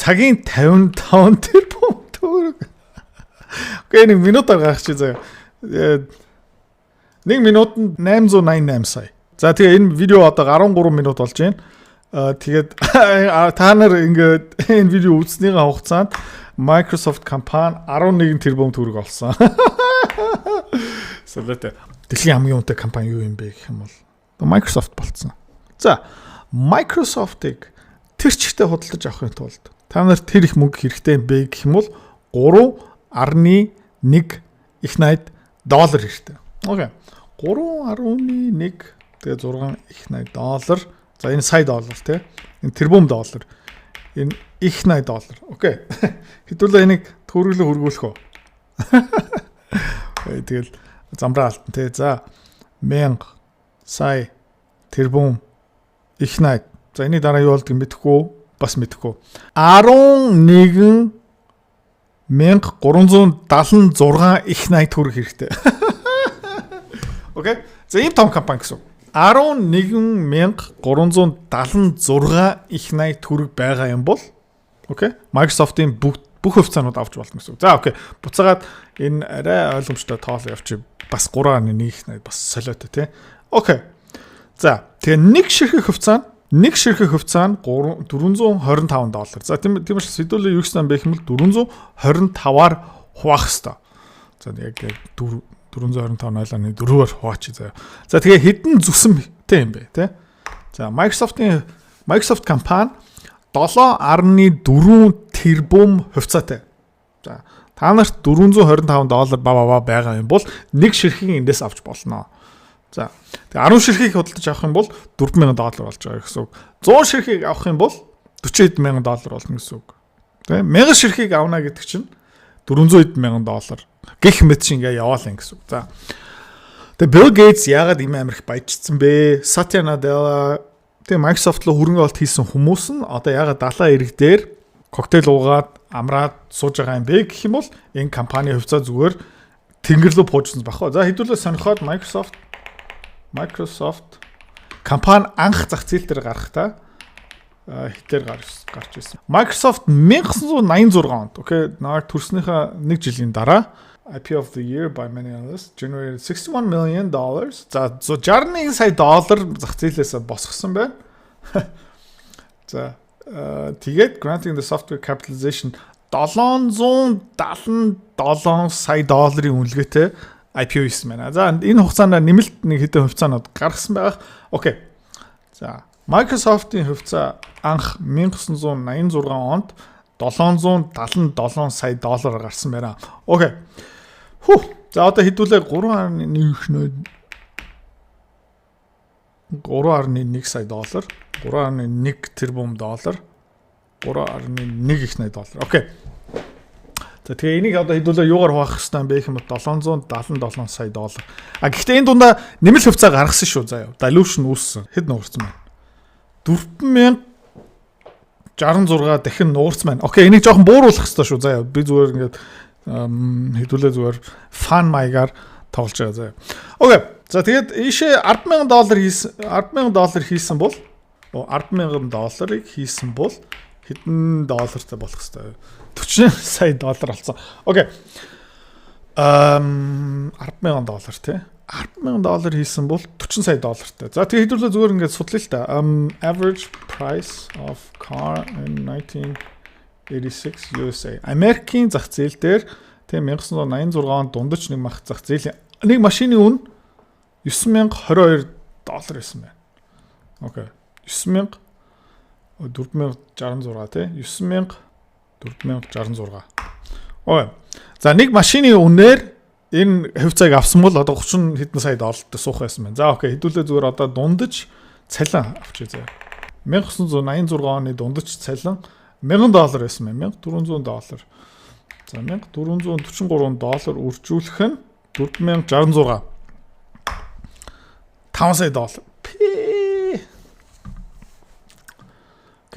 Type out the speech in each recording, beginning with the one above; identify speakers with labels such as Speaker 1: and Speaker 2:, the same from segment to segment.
Speaker 1: Цагийн 55 тэрбум төгрөг. Okay, нэг минутаар гаргачих заяа. Нэг минутанд 888 сая. За, тэгээ энэ видео одоо 13 минут болж байна. Тэгээд та нар ингээд энэ видео үзснийхээ хугацаанд Microsoft компани 11 тэрбум төгрөг олсон. Солиотой. Дэлхийн хамгийн үнэтэй компани юу юм бэ гэх юм бол Microsoft болцсон. За, Microsoft-ыг тэр чигтээ худалдаж авахын тулд та нарт тэр их мөнгө хэрэгтэй юм бэ гэх юм бол 3.1 их 80 доллар хэрэгтэй. Okay. 3.1, тэгээ 6 их 80 доллар. За, энэ сая доллар тий. Энэ тэрбум доллар. Энэ их 80 доллар. Okay. Хэдүүлээ энийг төгрөглөө хөргүүлэх үү? Тэгэл замраа алтан тий. За, мянга, сая, тэрбум, их 80. За, энэний дараа юу болдгийг мэдэхгүй, бас мэдэхгүй. 11,376 их 80 төгрөг хэрэгтэй. Okay. За, ийм том компани гэсэн. 11,376 их 80 төгрөг байгаа юм бол, okay. Microsoft-ийн бүх бүх хувьцаанууд авч болно гэсэн. За, okay. Буцаагаад энэ арай ойлгомжтой тоол явчих. Бас 3.1 их 80 бас солиотой тий. Okay. За, тэгээ нэг ширхэг хувьцаа нь нэг ширхэг хувьцаа нь 425 доллар. За, тийм учраас хэдүүлээ юу гэсэн бэ гэх юм бол 425-аар хуваах хэвээр. За, яг 425 0.4-оор хуваачих заяа. За, тэгээ хэдэн зүсэмтэй юм бэ те? За, Microsoft компани 7.4 тэрбум хувьцаатай. За, та нарт 425 доллар ба ба байгаа юм бол нэг ширхгийн эндээс авч болно. За, тэгээ 10 ширхгийг худалдаж авах юм бол 4000 доллар болж байгаа гэсэн үг. 100 ширхгийг авах юм бол 40 мянган доллар болно гэсэн үг. Тэгээ 1000 ширхгийг авна гэдэг чинь 400 мянган доллар гэх мэт чи ингээ яваал юм гэсэн үг. За. Тэгээ Bill Gates яагаад ийм амар их баяжчихсан бэ? Satya Nadella, тэгээ Microsoft руу хөрөнгө оруулалт хийсэн хүмүүс нь одоо яагаад далайн эрэг дээр коктейл уугаад амраад сууж байгаа юм бэ гэх юм бол энэ компани хувьцаа зүгээр тэнгэр рүү пуужсан байх уу. За, хэдүүлээ сонирхоод Microsoft компани анх зах зээл дээр гарахдаа хитээр гарч ирсэн. Microsoft 1986 онд, okay, наар төрснийхээ нэг жилийн дараа IPO of the year by many analysts, generated $61 million. За, 61 сая доллар зах зээлээс босгосон байна. За, тэгээд granting the software capitalization 777 сая долларын үнэлгээтэй IPO хийсэн байна. За, энэ хугацаанд нэмэлт нэг хэдэн хувьцаанууд гаргасан байгаа. Okay. За, Microsoft-ийн хувьцаа анх 1986 онд 777 сая доллараар гарсан байна. Okay. Хүү. За, одоо хэдүүлээ 3.1 3.1 сая доллар, 3.1 тэрбум доллар, 3.1 их 80 доллар. Okay. За, тэгээ энийг одоо хэдүүлээ юугаар хуваах хэвээр юм бэ гэх юм бол 777 сая доллар. А гэхдээ энэ дундаа нэмэлт хувьцаа гаргасан шүү заяа. Dilution үүссэн. Хэд нугарсан байна? 4066 дахин нугарсан байна. Okay, энийг жоохон бууруулах хэрэгтэй шүү заяа. Би зүгээр ингээд хэдүүлээ зүгээр fun маягаар тоглож байгаа заяа. Okay. За, тэгээд ийшээ 10,000 доллар хийсэн, 10,000 доллар хийсэн бол, 10,000 долларыг хийсэн бол хэдэн доллартай болох хэвээр? 40 сая доллар болсон. Okay. 10,000 доллар тий. 10,000 доллар хийсэн бол 40 сая доллартай. За, тэгээ хэдүүлээ зүгээр ингээд судлаа л та. Average price of car in 1986 USA. Америкийн зах зээл дээр тийм 1986 онд дундаж нэг мах зах зээлийн нэг машины үн 9022 доллар байсан байна. Okay. 9000 4066 тий 9000 4066. Ой. За, нэг машины үнээр энэ хувьцааг авсан бол одоо 30 хэдэн сая доллартай суух байсан байна. За, okay, хэдүүлээ зүгээр одоо дундаж цалин авчи заяа. 1986 оны дундаж цалин 1000 доллар байсан байна. 1400 доллар. За, 1443 доллар үржүүлэх нь 4066. 5 сая доллар. Пи.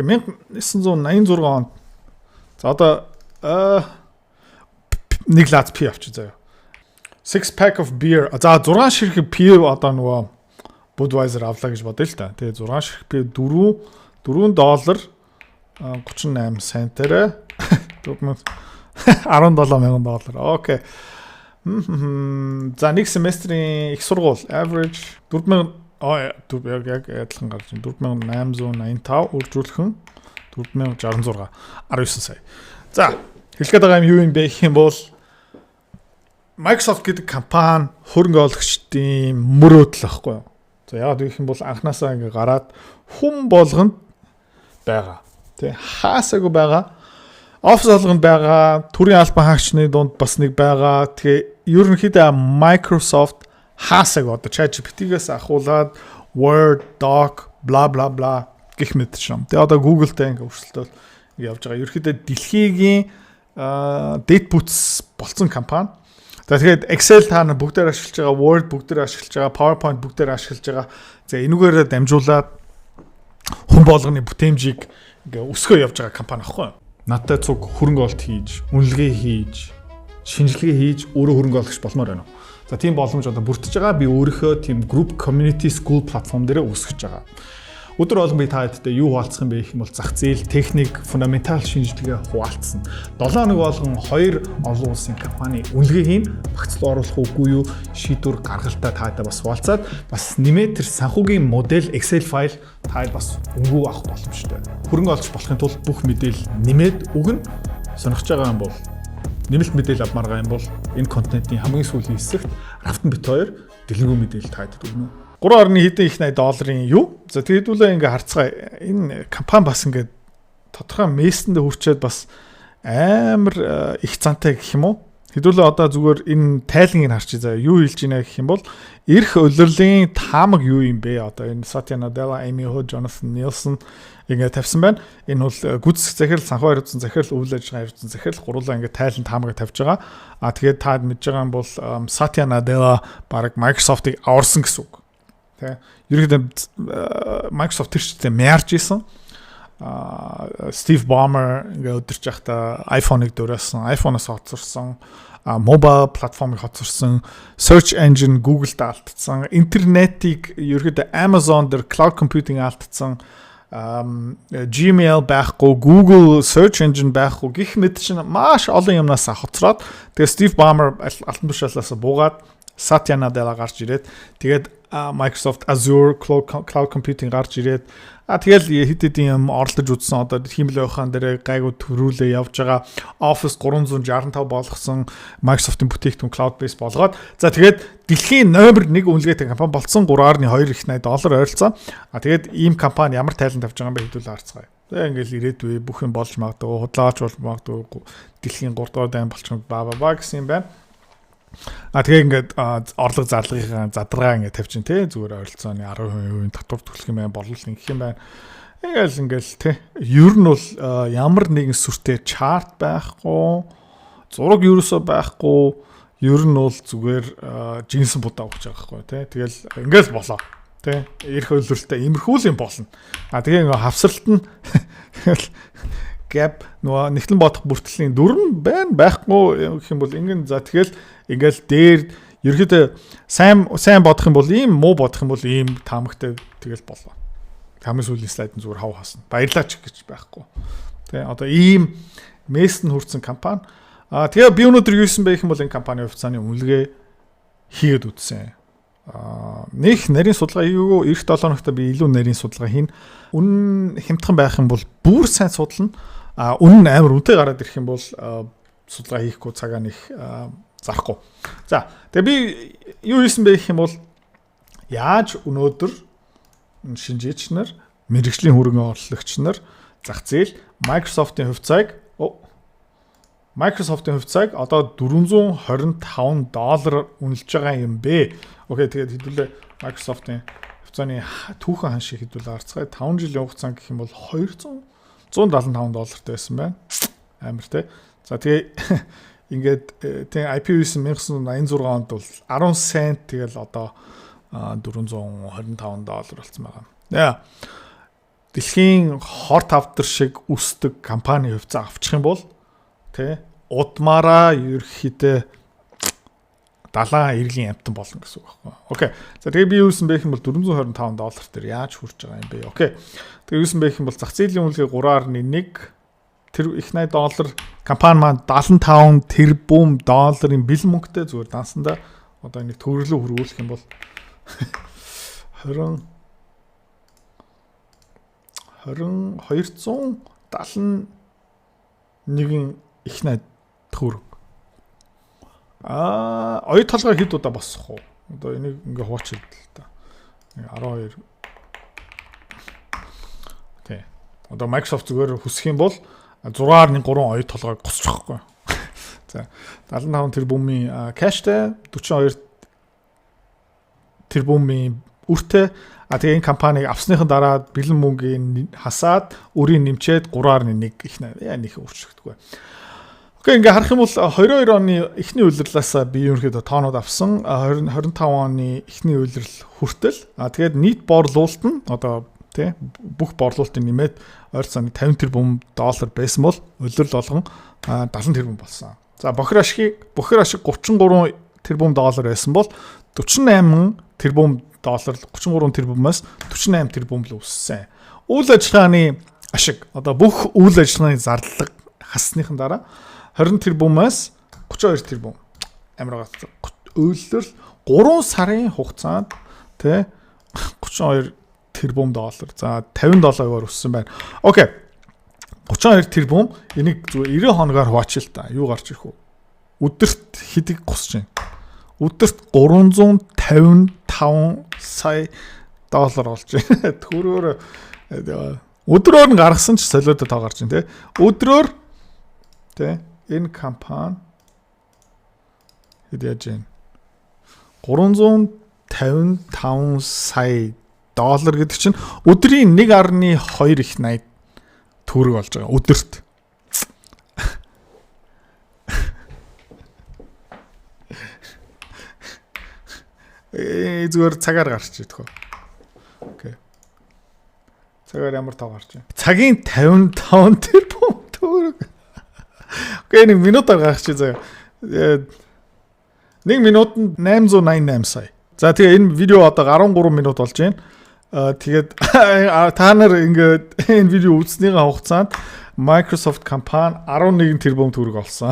Speaker 1: 1986 онд, за, одоо нэг лааз пив авчи заяа. Six pack of beer. За, 6 ширхэг пив одоо нөгөө Budweiser авлаа гэж бодъё л та. Тэгээ 6 ширхэг пив 4 4 доллар 38 центээр 17 мянган доллар. Окей. За, нэг семестрийн их сургууль average 4000, аа, яг адилхан гарч байна. 4885 үржүүлэхэн 4066, 19 сая. За, хэлэх гээд байгаа юм юу юм бэ гэх юм бол Microsoft гэдэг компани хөрөнгө оруулагчдын мөрөөдөл байхгүй юу? За, яагаад гэх юм бол анханасаа ингээ гараад хүн болгонд байгаа. Тэ, хаасаагүй байгаа. Офис болгонд байгаа, төрийн албан хаагчны дунд бас нэг байгаа. Тэгээ ерөнхийдөө Microsoft хаасаагүй, одоо ChatGPT-гээс ахуулаад Word, Doc, bla bla bla гэх мэт шам. Тэгээ одоо Google-тэй ингээ өрсөлдөөл явж байгаа. Ерөнхийдөө дэлхийгийн дэд бүтц болцсон компани. За, тэгээд Excel та нар бүгдээр ашиглаж байгаа, Word бүгдээр ашиглаж байгаа, PowerPoint бүгдээр ашиглаж байгаа. За, энүүгээрээ дамжуулаад хүн болгоны бүтээмжийг ингээ өсгөө явж байгаа компани аахгүй юу? Надтай цуг хөрөнгө оруулалт хийж, үнэлгээ хийж, шинжилгээ хийж өөрөө хөрөнгө оруулагч болмоор байна уу? За, тийм боломж одоо бүрдэж байгаа. Би өөрийнхөө тийм group community school platform дээр үүсгэж байгаа. Өдөр болгон би та хэдтэй юу хуваалцах юм бэ гэх юм бол зах зээл, техник, fundamental шинжилгээ хуваалцсан. 7 хоног болгон хоёр олон улсын компани үнэлгээ хийн, багц руу оруулах үгүй юу шийдвэр гаргалтаа та хэдтэй бас хуваалцаад, бас нэмээд тэр санхүүгийн модель Excel файл та бас үнэгүй авах боломжтой. Хөрөнгө оруулагч болохын тулд бүх мэдээлэл нэмээд өгнө. Сонирхож байгаа юм бол, нэмэлт мэдээлэл авмаар байгаа юм бол энэ контентын хамгийн сүүлийн хэсэгт Рафтан бит хоёр дэлгэрэнгүй мэдээлэл та хэдэд өгнө. 3 орны хэдэн их 80 долларын юу? За, тэгэдүүлээ ингээ харцгаа. Энэ компани бас ингээ тодорхой мессэндээ хүрчээд бас амар их зантай гэх юм уу? Хэдүүлээ одоо зүгээр энэ тайлангийг харчи заяа. Юу хэлж байна гэх юм бол эрх улирлын таамаг юу юм бэ? Одоо энэ Satya Nadella, Amy Hood, Jonathan Nielsen ингээ тавьсан байна. Энэ бол гүйцэтгэх захирал, санхүү хариуцсан захирал, үйл ажиллагаа хариуцсан захирал гурлаа ингээ тайлан таамаг тавьж байгаа. А тэгээд та мэдж байгаа юм бол Satya Nadella баг Microsoft-ыг аварсан гэсэн үг. Тэ. Ерөнхийдөө Microsoft тэр чигтээ мяарч исэн. Steve Ballmer ингээ өдөрч байхдаа iPhone-ыг дуурайсан, iPhone-оос хоцорсон, mobile платформыг хоцорсон, search engine Google-д алдсан, интернетийг ерөнхийдөө Amazon дээр cloud computing алдсан, Gmail байхгүй, Google search engine байхгүй гэх мэт чинь маш олон юмнаас хоцроод, тэгээ Steve Ballmer алтан тушаалаас буугаад Satya Nadella гарч ирээд, тэгээд Microsoft Azure cloud computing гарч ирээд, тэгэл хэд хэдэн юм оролдож үзсэн. Одоо хиймэл ухаан дээр гайгүй төрүүлээ явж байгаа. Office 365 болгосон, Microsoft-ын бүтээгдэхүүн cloud base болгоод, за, тэгээд дэлхийн номер 1 үнэлгээтэй компани болцсон, 3.2 их 80 доллар ойролцоо. А тэгээд ийм компани ямар тайлан тавьж байгаа юм бэ, хэдүүл харцгаая. Тэгээ ингээл ирээдүй бүх юм болж магадгүй, худлаач болж магадгүй, дэлхийн 3 дугаар дайн болчих ба ба ба гэсэн юм байна. А тэгээ ингээд орлого зарлагынхаа задаргаа ингээд тавьчин те, зүгээр ойролцооны 10% татвар төлөх юм байна, борлуулалт ингэх юм байна. Ингээл ингээл те. Ер нь бол ямар нэгэн сүртэй chart байхгүй, зураг ерөөсөө байхгүй, ер нь бол зүгээр жинсэн будаа өгч байгаа байхгүй те. Тэгэл ингээл болоо. Тэ, эрх улиралтай иймэрхүү л юм болно. А тэгээ ингээ хавсралт нь gap нөгөө нэгтлэн бодох бүртгэлийн дүрм байна байхгүй гэх юм бол ингэн, за, тэгэл ингээл дээр ерөөхдөө сайн сайн бодох юм бол ийм, муу бодох юм бол ийм таамагтай, тэгэл болоо. Хамгийн сүүлийн слайд нь зүгээр хав хасна. Баярлаач гэж байхгүй. Тэ, одоо ийм мест нь хүрсэн компани. А тэгээ би өнөөдөр юу хийсэн бэ гэх юм бол энэ компани хувьцааны үнэлгээ хийгээд үзсэн. А нэг нарийн судалгаа хийгээгүй, эх 7 хоногт би илүү нарийн судалгаа хийнэ. Үнэн хямдхан байх юм бол бүр сайн судална. А үнэн амар үнэтэй гараад ирэх юм бол судалгаа хийхгүй, цагаа нэг зарахгүй. За, тэгээ би юу хийсэн бэ гэх юм бол яаж өнөөдөр шинжээч нар, мэргэжлийн хөрөнгө оруулагч нар зах зээл Microsoft-ын хувьцааг одоо 425 доллар үнэлж байгаа юм бэ. Окей, тэгээд хэдүүлээ Microsoft-ын хувьцааны түүхэн ханшийг хэдүүлээ харцгаая. 5 жилийн хугацаанд гэх юм бол 200 175 доллартай байсан байна. Амар те. За, тэгээ ингээд тийм IPO хийсэн 1986 онд бол 10 цент, тэгэл одоо 425 доллар болсон байгаа. Яа. Дэлхийн хор тавдар шиг өсдөг компани хувьцаа авчих юм бол тэ удмаараа ерөөхдөө Далайн эргийн амьтан болно гэсэн үг байхгүй. Okay. За, тэгээ би юусэн бэ гэх юм бол 425 доллар дээр яаж хүрч байгаа юм бэ? Okay. Тэгээ юусэн бэ гэх юм бол зах зээлийн үнэлгээ 3.1 тэр их 80 доллар, компани маань 75 тэрбум долларын бэлэн мөнгөтэй. Зүгээр дансандаа одоо энийг төгрөглөө хөрвүүлэх юм бол 20 20 271 их 80 төгрөг. Оюу толгой хэд удаа босох уу? Одоо энийг ингээ хуваачилд л та. 12. Тий. Одоо Microsoft зүгээр хүсэх юм бол 6.3 оюу толгойг госчихгүй. За, 75 тэрбумын cash тай, 42 тэрбумын үртэй. А тэгээ энэ компаниг авсныхан дараа бэлэн мөнгийг хасаад үрийг нэмчээд 3.1 их яа нэг өөрчлөгдөхгүй. Okay, ингээ харах юм бол 22 оны эхний улирлаас би ерөнхийдөө тоонууд авсан. 20 25 оны эхний улирал хүртэл. А тэгээд нийт борлуулалт нь одоо тий бүх борлуулалтыг нэмээд ойролцоогоо 50 тэрбум доллар байсан бол улирал болгон 70 тэрбум болсон. За, бохир ашиг 33 тэрбум доллар байсан бол 48 тэрбум доллар, 33 тэрбумаас 48 тэрбум л өссөн. Үйл ажиллагааны ашиг, одоо бүх үйл ажиллагааны зарлага хассныхан дараа 20 тэрбумаас 32 тэрбум, амар гацсан. Өөрөлдөл 3 сарын хугацаанд тий 32 тэрбум доллар. За, 57%-аар өссөн байна. Okay. 32 тэрбум, энийг зүгээр 90 хоногоор хуваачил та. Юу гарч ирэх вэ? Өдөрт хэдийг гусч байна? Өдөрт 355 сая доллар болж байна. Төгрөгөөр өдрөөр нь гаргасан ч солиодоо тоо гарч байна тий. Өдрөөр тий энэ компани хэд яаж байна? 355 сая доллар гэдэг чинь өдрийн 1.2 их 80 төгрөг болж байгаа өдөрт. Зүгээр цагаар гарч идэх үү. Okay. Цагаар ямар тоо гарч байна? Цагийн 55 тэрбум төгрөг. Okay, нэг минутаар гаргачих заяа. Нэг минутанд 888 сая. За, тэгээ энэ видео одоо 13 минут болж байна. Тэгээд та нар ингээд энэ видео үзснийхээ хугацаанд Microsoft компани 11 тэрбум төгрөг олсон.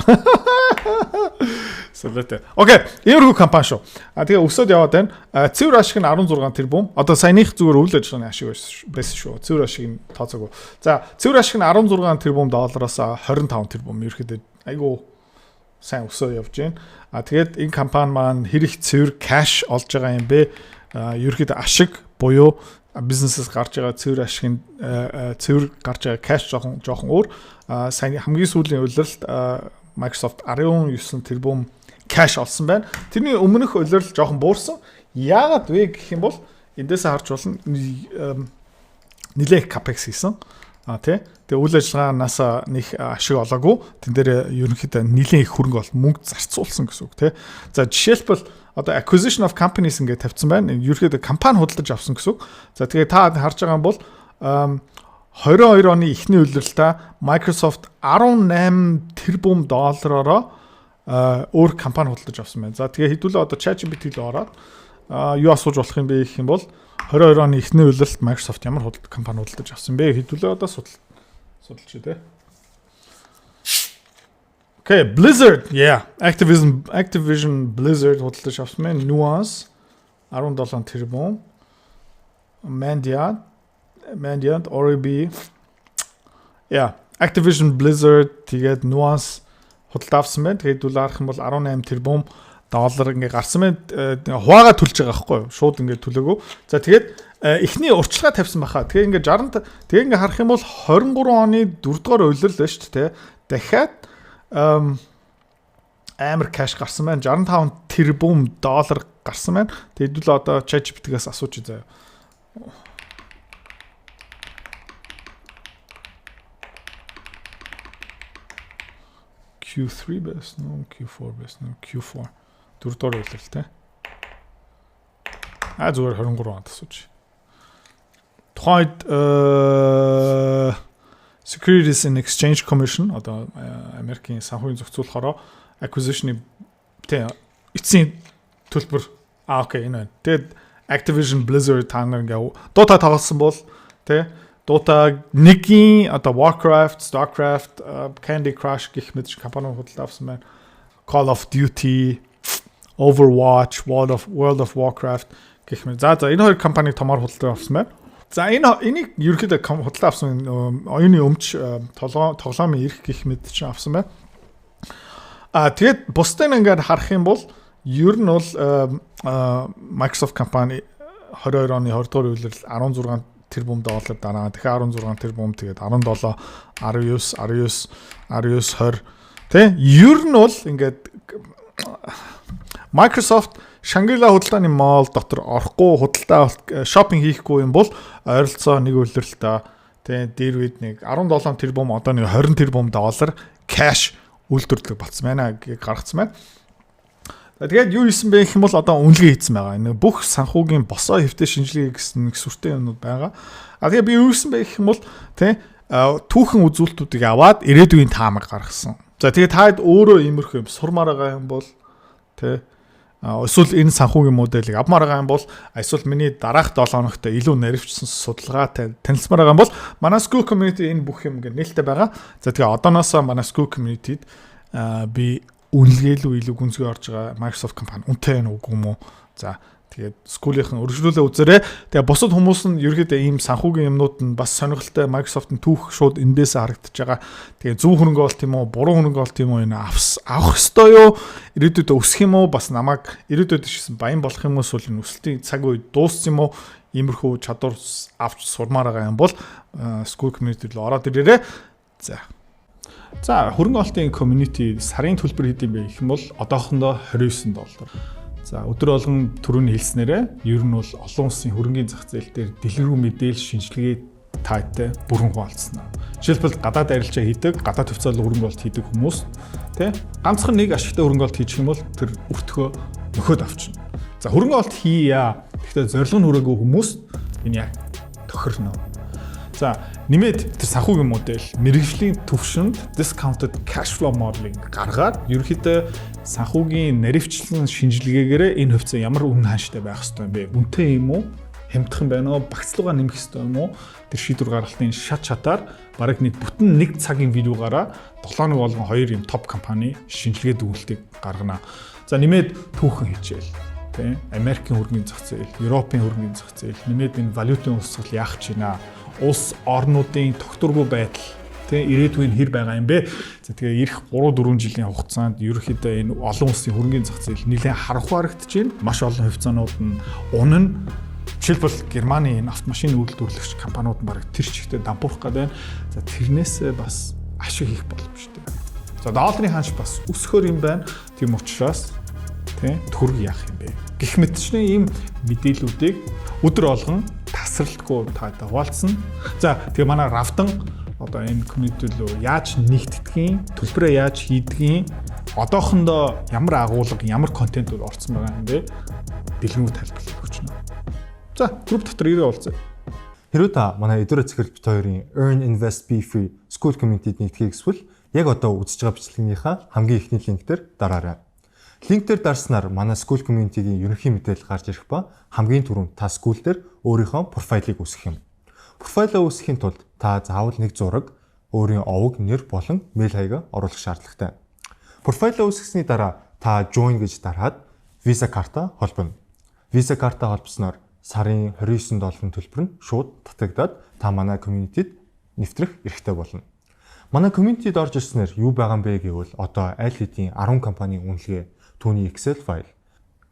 Speaker 1: Солиотой. Okay, иймэрхүү компани шүү. А тэгээ өсөд яваад байна. Цэвэр ашиг нь 16 тэрбум. Одоо саяных зүгээр үйл ажиллагааны ашиг байсан шүү. Цэвэр ашиг нь тооцоогүй. За, цэвэр ашиг нь 16 тэрбум доллароос 25 тэрбум, ерөөхдөө айгу сайн өсөө явж байна. А тэгээд энэ компани маань хэр их цэвэр cash олж байгаа юм бэ? Ерөөхдөө ашиг буюу бизнесээс гарч байгаа цэвэр ашигын, цэвэр гарч байгаа cash жоохон жоохон өөр. Сайн хамгийн сүүлийн улиралд Microsoft 19 тэрбум cash олсон байна. Тэрний өмнөх улирал жоохон буурсан. Яагаад вэ гэх юм бол эндээс харж болно, нилээх capex хийсэн. А тий. Тэгээ үйл ажиллагаанаас нэг ашиг олоогүй. Тэн дээр ерөнхийдөө нилээн их хөрөнгө бол мөнгө зарцуулсан гэсэн үг тий. За, жишээлбэл одоо acquisition of companies ингээд тавьсан байна. Ерөнхийдөө компани худалдаж авсан гэсэн үг. За, тэгээ та харж байгаа юм бол 22 оны эхний улиралдаа Microsoft 18 тэрбум доллараароо өөр компани худалдаж авсан байна. За, тэгээ хэдүүлээ одоо ChatGPT рүү ороод юу асууж болох юм бэ гэх юм бол 22 оны эхний улиралд Microsoft ямар худалдаж компани худалдаж авсан бэ? Хэдүүлээ одоо судалж тий. Okay, Blizzard, yeah. Activision Blizzard худалдаж авсан байна. Nuance 17 тэрбум. Mandiant, Oribi. Yeah, Activision Blizzard, тэгээд Nuance худалдаа авсан байна. Тэгээд үл харах юм бол 18 тэрбум доллар ингээ гарсан байна. Хуваагаа төлж байгаа байхгүй юу? Шууд ингээ төлөөгөө. За, тэгээд эхний урьдчилгаа тавьсан баха. Тэгээ ингээ 60, тэгээ ингээ харах юм бол 23 оны 4 дугаар улирал байна шүү дээ. Дахиад амар cash гарсан байна. 65 тэрбум доллар гарсан байна. Тэгээд л одоо ChatGPT-гээс асууж заяа. Q3 байсан уу? Q4 байсан уу? Q4. Дөрөвдүгээр улирал те. А, зүгээр 23 онд асууж. Тухайн үед Securities and Exchange Commission, одоо Америкийн санхүүгийн зохицуулахаараа acquisition-ы тий Эцсийн төлбөр. А, okay, энэ байна. Тэгээд Activision Blizzard, та нар ингээ Dota тоглосон бол, тий, Dota 1-ийн одоо Warcraft, Starcraft, Candy Crush гэх мэт компаниуд худалдаа авсан байна. Call of Duty, Overwatch, World of Warcraft гэх мэт. За, энэ хоёр компаниг томоор худалдаа авсан байна. За, энийг ерөнхийдөө худалдаа авсан оюуны өмч, тоглоомын эрх гэх мэт чинь авсан байна. А тэгээд бусдыг ингээд харах юм бол ер нь бол Microsoft компани 22 оны 20 дугаар улирал 16 тэрбум доллар, дараа дахиад 16 тэрбум, тэгээд 17, 19, 19, 19, 20, тэ. Ер нь бол ингээд Microsoft Shangri-La худалдааны mall дотор орохгүй, худалдаа shopping хийхгүй юм бол ойролцоо нэг улиралтай, тэ, дээр үед нэг 17 тэрбум, одоо нэг 20 тэрбум доллар cash үйлдвэрлэх болцсон байна гэж гаргацсан байна. Тэгээд юу хийсэн бэ гэх юм бол одоо үнэлгээ хийсэн байгаа. Энэ бүх санхүүгийн босоо хэвтэй шинжилгээ гэсэн нэг сүртэй юмнууд байгаа. А тэгээ би юу хийсэн бэ гэх юм бол, тий, түүхэн үзүүлэлтүүдийг аваад ирээдүйн таамаг гаргасан. За, тэгээ таад өөрөө иймэрхүү юм сурмаар байгаа юм бол, тий, эсвэл энэ санхүүгийн моделийг авмаар байгаа юм бол, эсвэл миний дараах 7 хоногт илүү наривчсан судалгаатай танилцмаар байгаа юм бол манай Skool community энэ бүх юм ингээ нээлттэй байгаа. За, тэгээ одооноосоо манай Skool community-д би үнэлгээ рүү илүү гүнзгий орж байгаа, Microsoft компани үнэтэй юм үгүй юм уу? За, тэгээд Skool-ийнхэн өргөжлүүлээ үзээрэй. Тэгээ бусад хүмүүс нь ерөөдөө ийм санхүүгийн юмнууд нь бас сонирхолтой. Microsoft-ын түүх шууд эндээс харагдаж байгаа. Тэгээ зөв хөрөнгө оруулалт юм уу, буруу хөрөнгө оруулалт юм уу, энэ авах ёстой юу? Ирээдүйдээ өсөх юм уу? Бас намайг ирээдүйд шигсэн баян болох юм уу? Эсвэл энэ өсөлтийн цаг үе дууссан юм уу? Иймэрхүү чадвар авч сурмаар байгаа юм бол Skool community рүү ороод ирээрэй. За. За, хөрөнгө оруулалтын community сарын төлбөр хэд юм бэ гэх юм бол одоохондоо 29 доллар. За, өдөр болгон түрүүний хэлснээрээ ер нь бол олон улсын хөрөнгийн зах зээл дээр дэлгэрэнгүй мэдээлэл, шинжилгээ таатай бүрэн хуваалцсан. Жишээлбэл, гадаад арилжаа хийдэг, гадаад хувьцаалал хөрөнгө оруулалт хийдэг хүмүүс, тий, ганцхан нэг ашигтай хөрөнгө оруулалт хийчих юм бол тэр өртгөө нөхөд авчна. За, хөрөнгө оруулалт хийя. Гэхдээ зорилго нь хүрээгүй хүмүүс энэ яг тохирно. За, нэмээд тэр санхүүгийн модель мэргэжлийн төвшөнд discounted cash flow modeling гаргаад ерөнхийдөө санхүүгийн наривчлан шинжилгээгээрээ энэ хувьцаа ямар үнэ хааштай байх ёстой юм бэ? Үнэтэй юм уу? Хямдхан байна уу? Багцлуугаа нэмэх ёстой юм уу? Тэр шийдвэр гаргалтын шат шатаар бараг нэг бүтэн нэг цагийн видеогаараа 7 хоног болгон хоёр юм топ компани шинжилгээ дүгнэлтийг гаргана. За, нэмээд түүхэн хичээл, тий, Америкийн хөрөнгөний зах зээл, Европын хөрөнгөний зах зээл, нэмээд энэ валютын урсгал яах гэж байна? Улс орнуудын тогтворгүй байдал, тий, ирээдүйн хэр байгаа юм бэ? За, тэгээ ирэх 3 4 жилийн хугацаанд ерөнхийдөө энэ олон улсын хөрөнгөний зах зээл нэлээд харанхуй харагдаж байна. Маш олон хувьцаанууд нь унана. Жишээлбэл, Германы энэ автомашин үйлдвэрлэгч компаниуд нь бараг тэр чигтээ дампуурах гэдэг байна. За, тэрнээсээ бас ашиг хийх боломжтой. За, долларын ханш бас өсөхөр юм байна. Тийм учраас, тий, төгрөг яах юм бэ? Гэх мэтчний ийм мэдээллүүдийг өдөр болгон тасралтгүй таатай хуваалцсан. За, тэгээ манай Равдан одоо энэ community рүү яаж нэгтгэдгийг, төлбөрөө яаж хийдгийг, одоохондоо ямар агуулга, ямар контентууд орсон байгаа юм бэ? Дэлгэрэнгүй тайлбарлаж өгч байна. За, групп дотор ирээ уулзъя.
Speaker 2: Хэрвээ та манай Эдүрэ Цэхэрл бит хоёрын Earn Invest Be Free Skool Community-д нэгдэхийг хүсвэл яг одоо үзэж байгаа бичлэгнийхаа хамгийн эхний линк дээр дараарай. Линк дээр дарснаар манай Skool Community-гийн ерөнхий мэдээлэл гарч ирэх ба хамгийн түрүүнд та Skool дээр өөрийнхөө профайлыг үүсгэх юм. Профайлаа үүсгэхийн тулд та заавал нэг зураг, өөрийн овог, нэр болон мэйл хаягаа оруулах шаардлагатай. Профайлаа үүсгэсний дараа та join гэж дараад Visa карта холбоно. Visa карта холбосноор сарын 29 долларын төлбөр нь шууд татагдаад та манай community-д нэвтрэх эрхтэй болно. Манай community-д орж ирснээр юу байгаа юм бэ гэвэл одоо аль хэдийн 10 компанийн үнэлгээ, түүний Excel файл,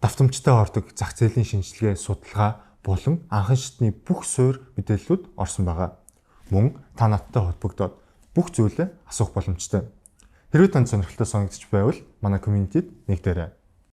Speaker 2: давтамжтай ордог зах зээлийн шинжилгээ, судалгаа болон анхан шатны бүх суурь мэдээллүүд орсон байгаа. Мөн та надтай холбогдоод бүх зүйлээ асуух боломжтой. Хэрвээ танд сонирхолтой санагдчих байвал манай community-д нэгдээрэй.